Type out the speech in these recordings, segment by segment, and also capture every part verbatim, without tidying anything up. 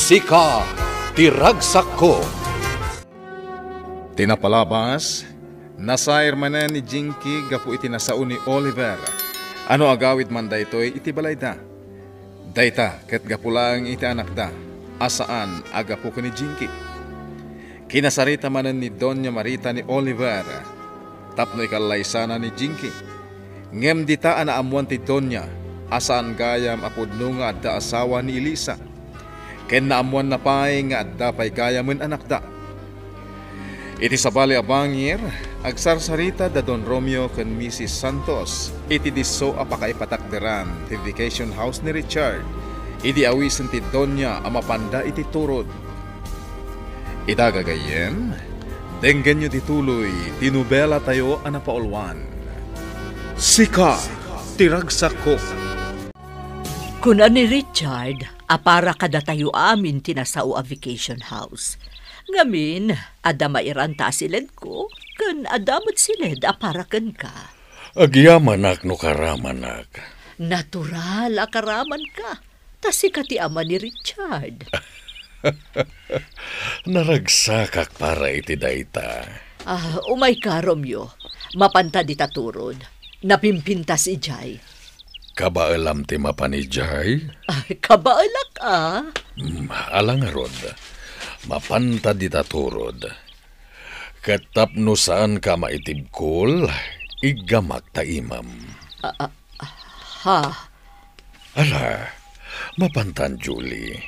Sika ti ragsakko. Ti napalabas, nasair manen ni Jinky gapu iti nasao ni Oliver a no agawid man daytoy iti balayda. Dayta ket gapu laeng iti anakda a saan a gapu ken ni Jinky. Kinasarita manen ni Doña Marita ni Oliver tapno ikallaysana ni Jinky. Ngem dita a naammuan ti Doña a saan gayam a pudno nga adda asawa ni Elisa, ken naammuanna pay nga adda pay gayamen anakda. Iti sabali a bangir, agsarsarita da Don Romeo ken Missus Santos iti disso a pakaipatakderan ti vacation house ni Richard idi awisen ti Doña a mapanda iti turod. Ita gagayyem, denggenyo ti tuloy ti nobelatayo a napauluan, Sika ti Ragsakko. Kuna ni Richard a para kadatayo amin ti nasao a vacation house. Ngamin, adda mairanta a siledko, ken adda met siled a para kenka. Agyamanak no karamanak. Natural a karamanka. Ta sika ti ama ni Richard. Naragsakak para iti dayta. Ah, umayka, Romeo. Mapanta dita turod. Napimpintas idiay. Kabaelam ti mapan idiay? Ay, kabaelak, a. Mm, ala ngarud. Mapanta dita turod. Ket tapno saanka maitibkol, iggamak ta imam. Ah, ah, ha? Ala, mapantan, Julie.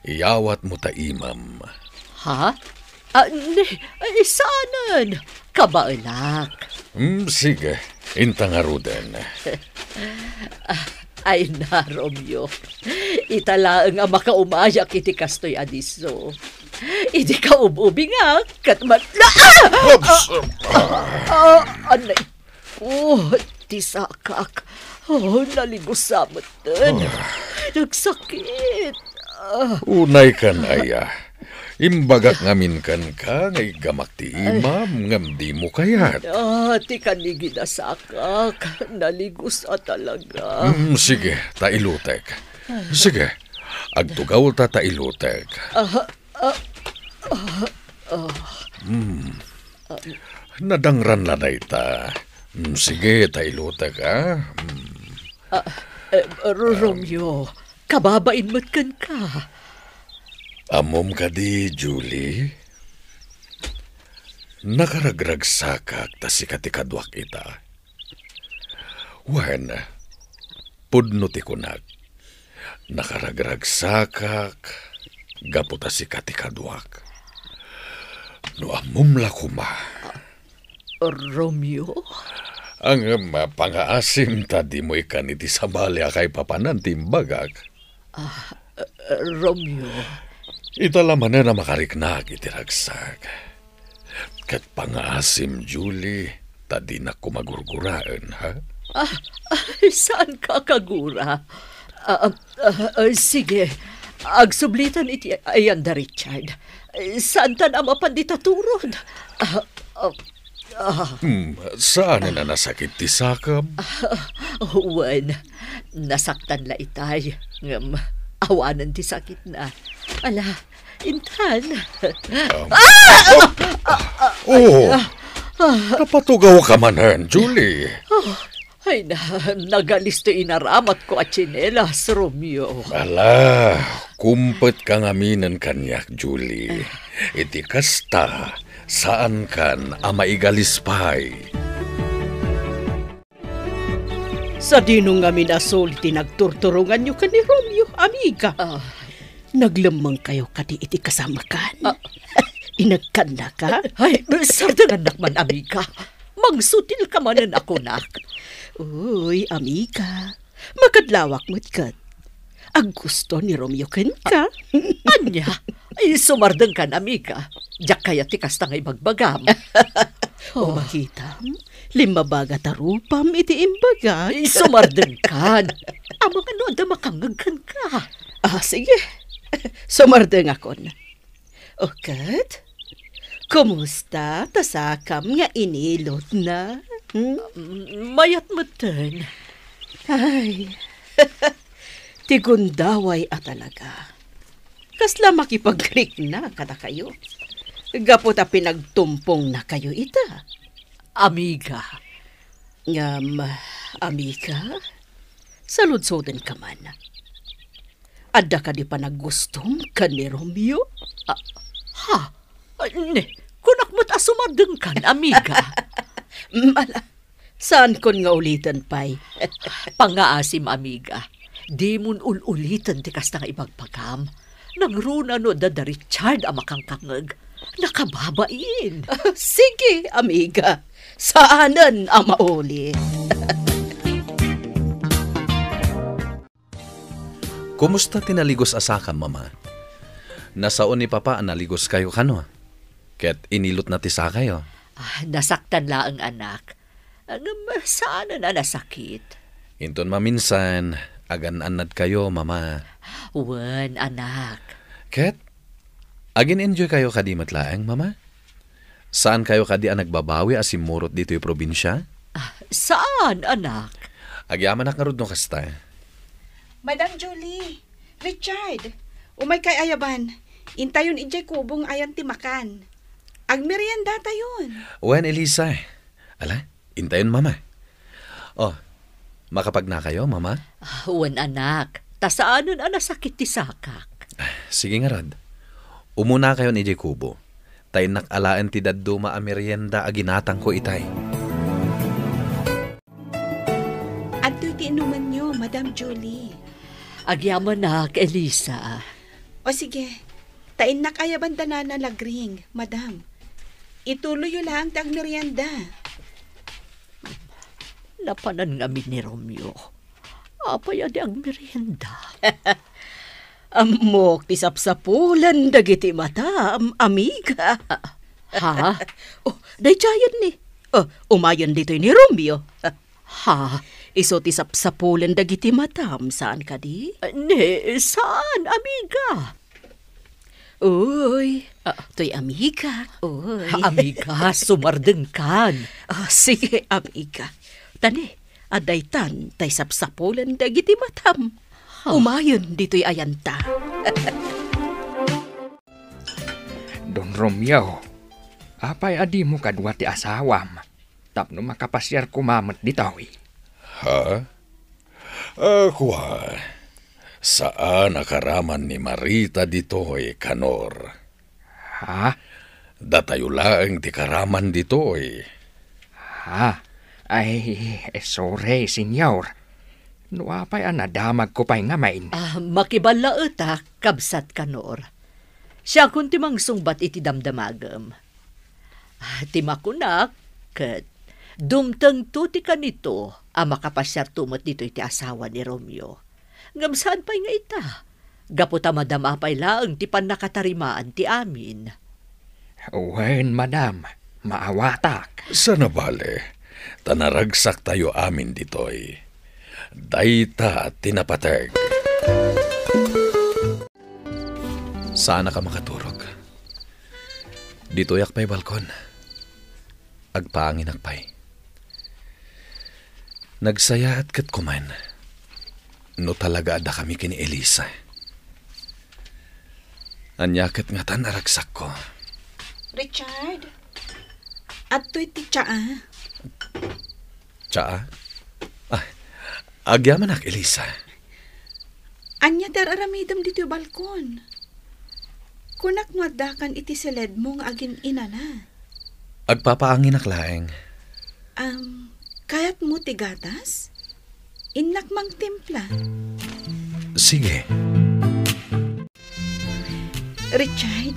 Iyawatmo ta imam. Ha? Ah, ne, ay, saanen. Kabaelak. Hmm, sige, inta ngaruden. Ah, ay na, Romeo. Ita laeng a makaumayak iti kastoy a disso. Idi kaub-ubingak, ket man-, ah! Oops! Ah, ah, anay. Oh, ti sakak. Oh, naligusa metten. Ah. Nagsakit. Ah. Unay kan aya. Imbagak ngamin kenka nga iggamak ti imam ngem dimo kayat. Ah, ti kanigid a sakak. Naligusa talaga. Mm, sige, ta ilutek. Sige, agtugawta ta ilutek. Ah, ah, ah, ah. Mm. Nadangran la dayta. Mm, sige, ta ilutek, a. Mm. Ah, eh, Ro-, Romeo, kababain met kenka. Ammom kadi, Julie? Nakaragragsakak ta sika ti kaduak ita. Wen, pudno ti kunak. Nakaragragsakak gapu ta sika ti kaduak. No ammom la koma. Romeo? Ngem, pangaasim ta dimo ikkan iti sabali a kaipapanan ti imbagak. Ah, Romeo. Ita la manen a makariknak iti ragsak. Ket pangaasim, Julie, ta dinak koma gurguraen, ha? Ah, ah, saanka a kagura? Ah, ah, ah, sige, agsublitan iti ayan da Richard. Saantan a mapan dita turod. Ah, ah, ah. Hmm, saanen a nasakit ti sakam? Ah, wen, nasaktan la itay, ngem awanen ti sakitna. Ala, intan. Um, oh, napatugaw ka manen, Julie. Oh, ay na, nagalis ti inaramatko a tsinelas, Romeo. Ala, kumpet ka ngaminen kaniak, Julie. Iti kasta, saankan a maigalis pay. Sadino ngamin a suli ti nagturturonganyo ken ni Romeo, amiga? Ah. Naglemmengkayo kadi iti kasamakan? Ah. Inagkannaka? Ay, sardengannak man, amiga. Mangsutil ka manen a kunak. Uy, amiga. Makadlawak met ket. Aggusto ni Romeo kenka. Ania? Ay, sumardengkan, amiga. Diak kayat ti kasta nga ibagbagam. Oh. O, makitam, limmabaga ta rupam iti imbagak. Ay, sumardengkan. Amangan no adda makangngeg kenka. Ah, sige. Sumardengakon. O ket, kumusta ta sakam nga inilotna? Hmm? Mm, mayat metten. Ay, ti gundaway a talaga. Kasla makipagrikna kadakayo? Gapu ta pinagtumpongnakayo ita. Amiga. Ngem, amiga, saludsodenka man. Adda kadi panaggustom ken ni Romeo? Ah, ha? Ne, kunak met a sumardengkan, amiga. Mala, saankon nga uliten pay. Pangngaasim, amiga. Dimon ul-uliten ti kasta nga ibagbaga. Nangruna no adda da Richard a makangkangeg. Nakababain. Sige, amiga. Saanen a maulit. Kumusta ti naligos a sakam, Mama? Nasao ni Papa a naligoskayo kano. Ket inilotna ti sakayo. Ah, nasaktan laeng, anak. Ngem saanen a nasakit. Inton maminsan, agan-annadkayo, Mama. Wen, anak. Ket, agin-enjoykayo kadi met laeng, Mama? Saankayo kadi a nagbabawi a simmurot ditoy probinsia? Ah, saan, anak? Agyamanak ngarud no kasta. Madam Julie, Richard, umaykay ayaban. Intayon idiay kubo nga ayan ti makan. Agmeriendatayon. Wen, Elisa. Ala, intayon, Mama. Oh, makapagnakayo, Mama? Ah, wen, anak. Ta saanen a nasakit ti sakak. Ah, sige ngarud. Umunakayon idiay kubo. Ta innak alaen ti dadduma a merienda a ginatangko itay. Adtoy ti inumenyo, Madam Julie. Agyamanak, Elisa. O sige, ta innak ayaban da Nana Lagring, Madam. Ituloyyo laeng ti agmerienda. Napanan ngamin ni Romeo. Apay a di agmerienda? Ammok ti sapsapulen dagiti matam, amiga. Ha? Oh, daydiayen ni. Oh, umayen ditoy ni Romeo. Ha? Isu ti sapsapulen dagiti matam, saan kadi? Ne, saan, amiga? Uy, ah, toy amigak, uy. Amiga, sumardengkan. Ah, sige, amiga. Tani, adaytan tay sapsapulen dagiti matam. Huh. Umayen ditoy ayanta. Don Romeo, apay a dimo kadua ti asawam tapno makapasiar koma met ditoy? Ha? Ah, kua, saan a karaman ni Marita ditoy, Kanor. Ha? Datayo laeng ti karaman ditoy. Ha? Ay, eh, sorry, Senyor. No apay a nadamagko pay ngamin. Ah, makiballaetak, kabsat Kanor. Siakon ti mangsungbat iti damdamagem. Ah, ti makunak, ket dumtengto ti kanito a makapasiarto met ditoy ti asawa ni Romeo. Ngem saan pay nga ita, gapu ta madama pay laeng ti pannakatarimaan ti amin. Wen, madam, maawatak. Saan a bale, ta naragsaktayo amin ditoy. Dayta ti napateg. Saanak a makaturog. Ditoyak pay balkon. Agpaanginak pay. Nagsayaat ket kuman no talaga a dakami ken ni Elisa. Ania ket ngatan a ragsakko? Richard, adtoy ti tsaa. Tsaa? Ah, agyamanak, Elisa. Ania ti ar-aramidem ditoy balkon? Kunak no addakan iti siledmo nga agin-inana. Agpapaanginak laeng. Am, kayatmo ti gatas? Innak mangtimpla. Sige. Richard,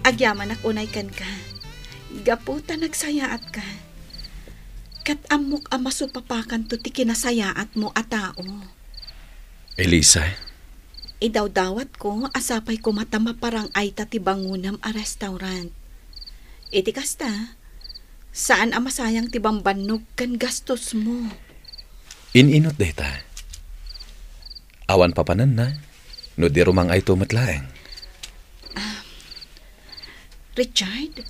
agyamanak unay kenka. Gapu ta nagsayaatka. Ket ammok a masupapakanto ti kinasayaatmo a tao. Elisa? Idawdawatko a sapay koma ta maparang-ayta ti bangonem a restaurant. Iti kasta, saan a masayang ti bambannog ken gastosmo. In-inot dayta. Awan papananna, no di rumang-ayto met laeng. Ah, Richard,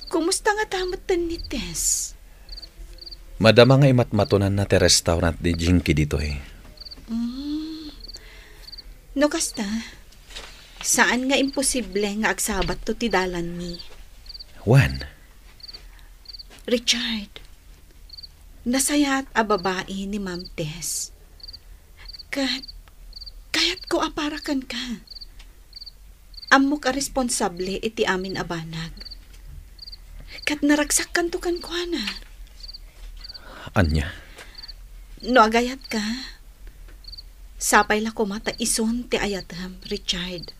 kumusta ngata metten ni Tess? Madama nga imatmatonanna ti restaurant ni Jinky ditoy. Mm. No kasta, Saan nga imposible nga agsabatto ti dalanmi. Wen? Richard, nasayaat a babai ni Ma'am Tess. Ket kayatko a para kenka. Ammok a responsable iti amin a banag. Ket naragsakkanto kenkuana. Ania? No agayatka, sapay la koma ta isun ti ayatem, Richard.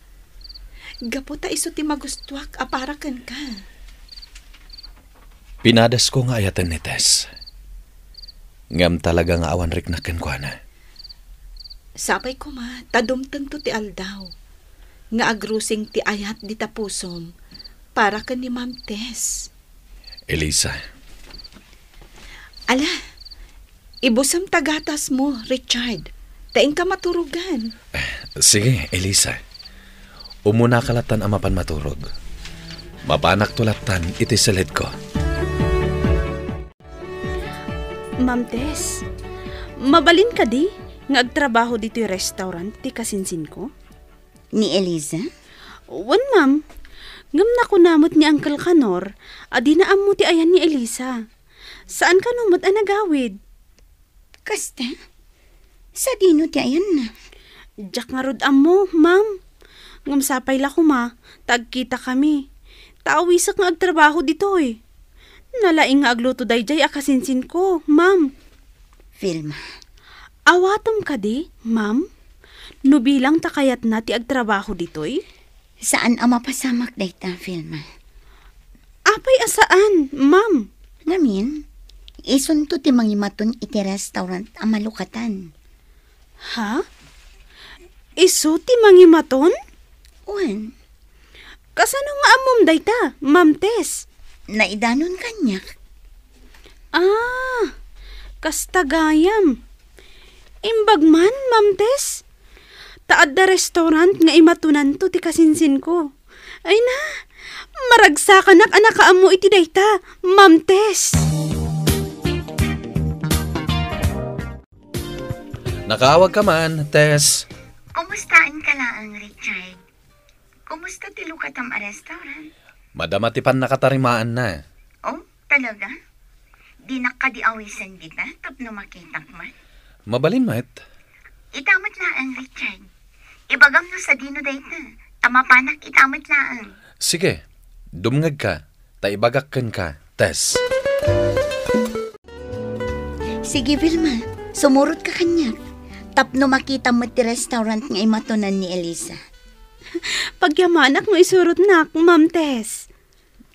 Gapu ta isu ti magustuak a para kenka. Pinadasko nga ayaten ni Tess. Ngem talaga nga awan riknak kenkuana. Sapay koma ta dumtengto ti aldaw nga agrusing ti ayat dita pusom para ken ni Ma'am Tess. Elisa. Ala, ibusem ta gatasmo, Richard. Ta inka maturogan. Sige, Elisa. Umunaka lattan a mapan maturog. Mapanakto lattan iti silidko. Ma'am Tess, mabalin kadi nga agtrabaho ditoy restaurant ti kasinsinko? Ni Eliza? Wen, ma'am. Ngem nakuna met ni Uncle Kanor a dina ammo ti ayan ni Eliza. Saan kano met a nagawid. Kasta? Sadino ti ayanna? Diak ngarud ammo, ma'am. Ngem sapay la koma ta agkitakami. Ta awisek nga agtrabaho ditoy. Nalaing nga agluto daydiay a kasinsinko, ma'am. Vilma. Awatem kadi, ma'am? No bilang ta kayatna ti agtrabaho ditoy? Saan a mapasamak dayta, Vilma. Apay a saan, ma'am? Ngamin, isunto ti mangimaton iti restaurant a malukatan. Ha? Isu ti mangimaton? Wen. Kasano nga ammom dayta, Ma'am Tess? Naidanon kaniak. Ah, kasta gayam. Imbag man, Ma'am Tess. Ta adda restaurant nga imatonanto ti kasinsinko. Ay na, maragsakanak a nakaammo iti dayta, Ma'am Tess. Nakaawagka man, Tess. Kumustaenka laeng, Richard? Kumusta ti lukatam a restaurant? Madama ti pannakatarimaanna. Oh, talaga? Dinak kadi awisen dita tapno makitak man? Mabalin met. Ita met laeng, Richard. Ibagam no sadino dayta, ta mapanak ita met laeng. Sige, dumngegka, ta ibagak kenka, Tess. Sige, Vilma, sumurotka kaniak. Tapno makitam met ti restaurant nga imatonan ni Elisa. Pagyamanak no isurotnak, Ma'am Tess.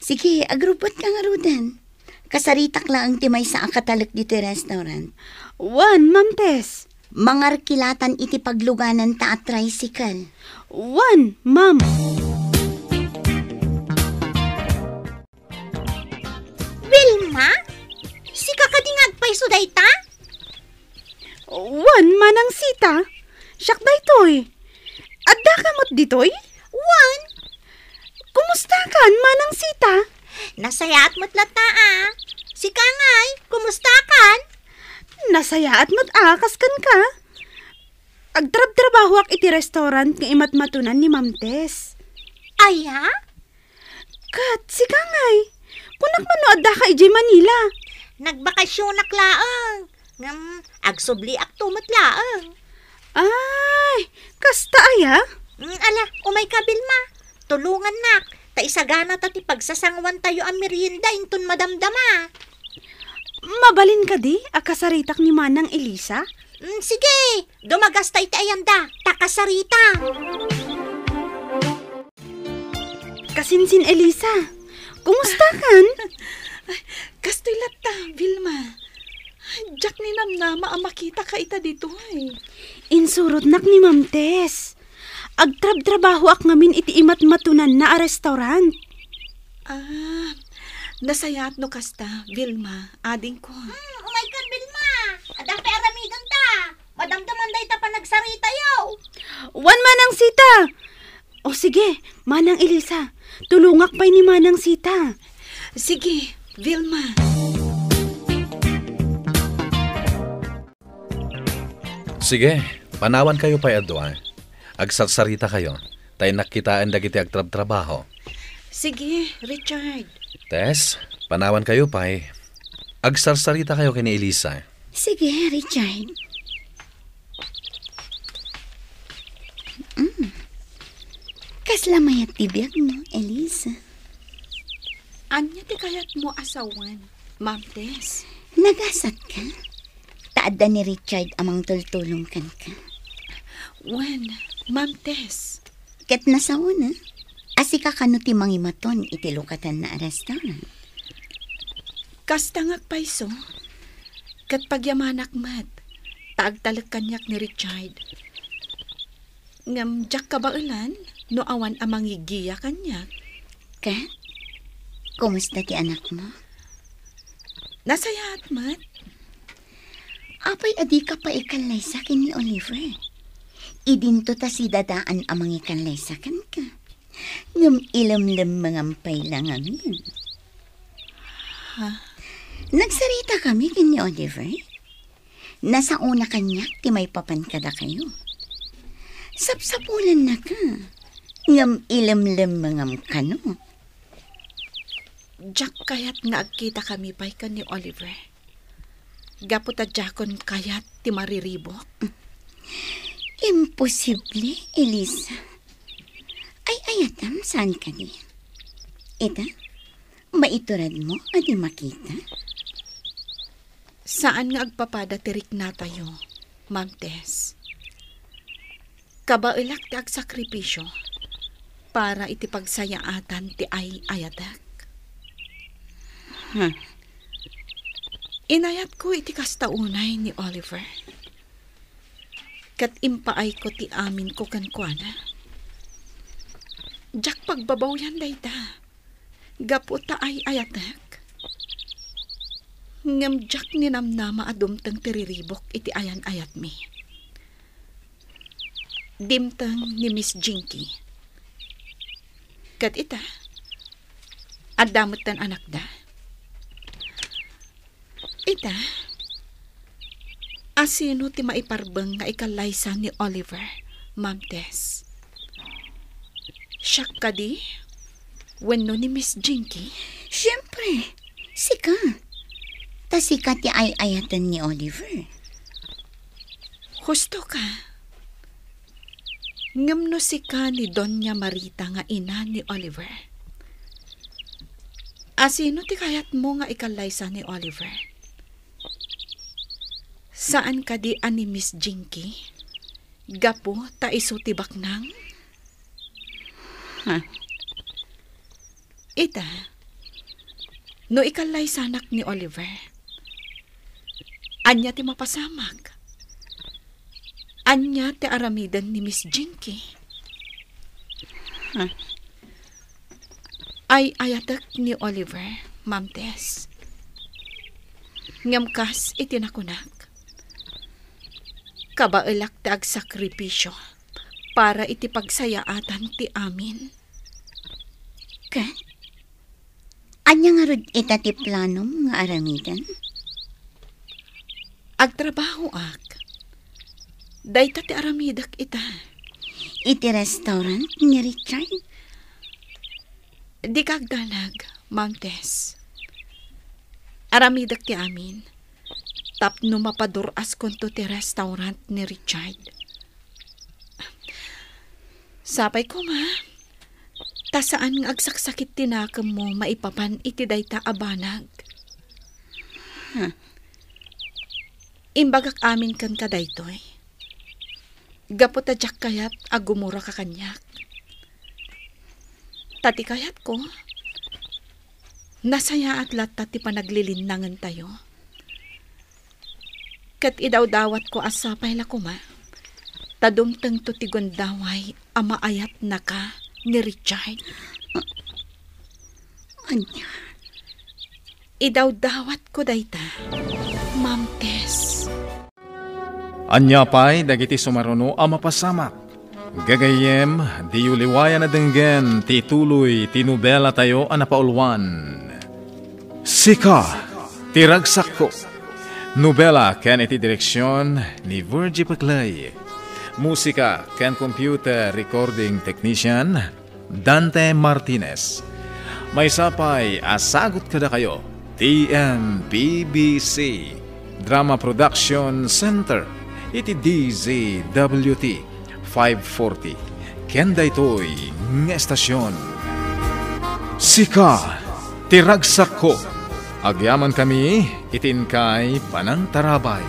Sige, agrubbuatka ngaruden. Kasaritak laeng ti maysa a katalek ditoy restaurant. Wen, Ma'am Tess. Mangarkilatan iti paglugananta a tricycle. Wen, ma'am. Vilma? Sika kadi nga agpayso dayta? Wen, Manang Sita. Siak daytoy. Addaka met ditoy? Wen. Kumustakan, Manang Sita? Nasayaat met latta a. Sika ngay, kumustakan? Nasayaat met a, kas kenka. Agtrabtrabahoak iti restaurant nga imatmatonan ni Ma'am Tess. Aya? Ket sika ngay, kunak man no addaka idiay Manila? Nagbakasionak laeng. Ngem agsubliakto met laeng. Ay, kasta aya? Mm, ala, umayka, Vilma. Tulongannak, ta isaganata ti pagsasanguantayo a merienda inton madamdama. Mabalin kadi a kasaritak ni Manang Elisa? Mm, sige, dumagasta iti ayanda, ta kasarita. Kasinsin Elisa, kumustakan? Ay, kastoy latta, Vilma. Diak ninamnama a makitaka ita ditoy. Insurotnak ni Ma'am Tess. Agtrabtrabahoak ngamin iti imatmatonanna a restaurant. Ah, nasayaat no kasta, Vilma, adingko. Hmm, umaykan, Vilma. Adda pay aramidenta. Madamdaman dayta panagsaritayo. Wen, Manang Sita. O sige, Manang Elisa, tulongak pay ni Manang Sita. Sige, Vilma. Sige, panawankayo pay a dua. Agsarsarita kayo, ta innak kitaen dagiti agtrabtrabaho. Sige, Richard. Tess, panawankayo pay. Agsarsaritakayo ken ni Elisa. Sige, Richard. Mm. Kasla mayat ti biagmo, Elisa? Ania ti kayatmo a sawen, Ma'am Tess? Nagasatka? Ta adda ni Richard a mangtultulong kenka. Wen, Ma'am Tess. Ket nasaona, a sika kano ti mangimaton iti lukatanna a restaurant? Kasta nga agpayso, ket pagyamanak met, ta agtalek kaniak ni Richard. Ngem diak kabaelan no awan a mangigiya kaniak. Ket, kumusta ti anakmo? Nasayaat met. Apay a dika pay ikallaysa ken ni Oliver? Idinto ta sidadaan a mangikallaysa kenka. Ngem ilemlemmengam pay la ngamin. Ha? Nagsaritakami ken ni Oliver. Nasaona kaniak ti maipapan kadakayo. Sapsapulennaka, ngem ilemlemmengam kano. Diak kayat nga agkitakami pay ken ni Oliver. Gapu ta diakon kayat ti mariribuk. Imposible, Elisa. Ay-ayatam saan kadi? Ita, maituradmo a di makita? Saan nga agpapada ti riknatayo, Ma'am Tess. Kabaelak ti agsakripisio para iti pagsayaatan ti ay-ayatek. Hmm. Inayatko iti kasta unay ni Oliver. Ket impaayko ti aminko kenkuana. Diak pagbabawian dayta. Gapu ta ay-ayatek. Ngem diak ninamnama a dumteng ti riribuk iti ayan-ayatmi. Dimteng ni Miss Jinky. Ket ita, adda metten anakda. Ita, asino ti maiparbeng nga ikallaysa ni Oliver, Ma'am Tess? Siak kadi? Wenno ni Miss Jinky? Siempre, sika. Ta sika ti ay-ayaten ni Oliver. Husto ka. Ngem no sika ni Doña Marita nga ina ni Oliver, asino ti kayatmo nga ikallaysa ni Oliver? Saan kadi a ni Miss Jinky? Gapu ta isu ti baknang? Huh. Ita, no ikallaysanak ni Oliver, ania ti mapasamak? Ania ti aramiden ni Miss Jinky? Huh. Ay-ayatek ni Oliver, Ma'am Tess. Ngem kas iti nakunak, kabaelak ti agsakripisio para iti pagsayaatan ti amin. Ket, ania ngarud ita ti planom nga aramiden? Agtrabahoak. Dayta ti aramidek ita. Iti restaurant ni Richard? Dika agdanag, Ma'am Tess. Aramidek ti amin. Tapno mapadur-askonto ti restaurant ni Richard. Sapay koma, ta saan nga agsaksakit ti nakemmo maipapan iti dayta a banag. Huh. Imbagak amin kenka daytoy. Gapu ta diak kayat a gumuraka kaniak. Ta ti kayatko, nasayaat latta ti panaglilinnangentayo. Ket idawdawatko a sapay la koma, ta dumtengto ti gundaway a maayatnaka ni Richard. Ania? Idawdawatko dayta, Ma'am Tess. Ania pay dagiti sumaruno a mapasamak? Gagayyem, diyo liwayan a denggen ti ituloy ti nobelatayo a napauluan, Sika ti Ragsakko. Nobela ken iti direksion ni Virgie Paclay. Musika ken computer recording technician, Dante Martinez. Maysa pay a sagut kadakayo, T M P B C Drama Production Center, iti D Z W T five forty. Ken daytoy nga estasion, sika ti ragsakko. Agyamankami iti inkay panangtarabay.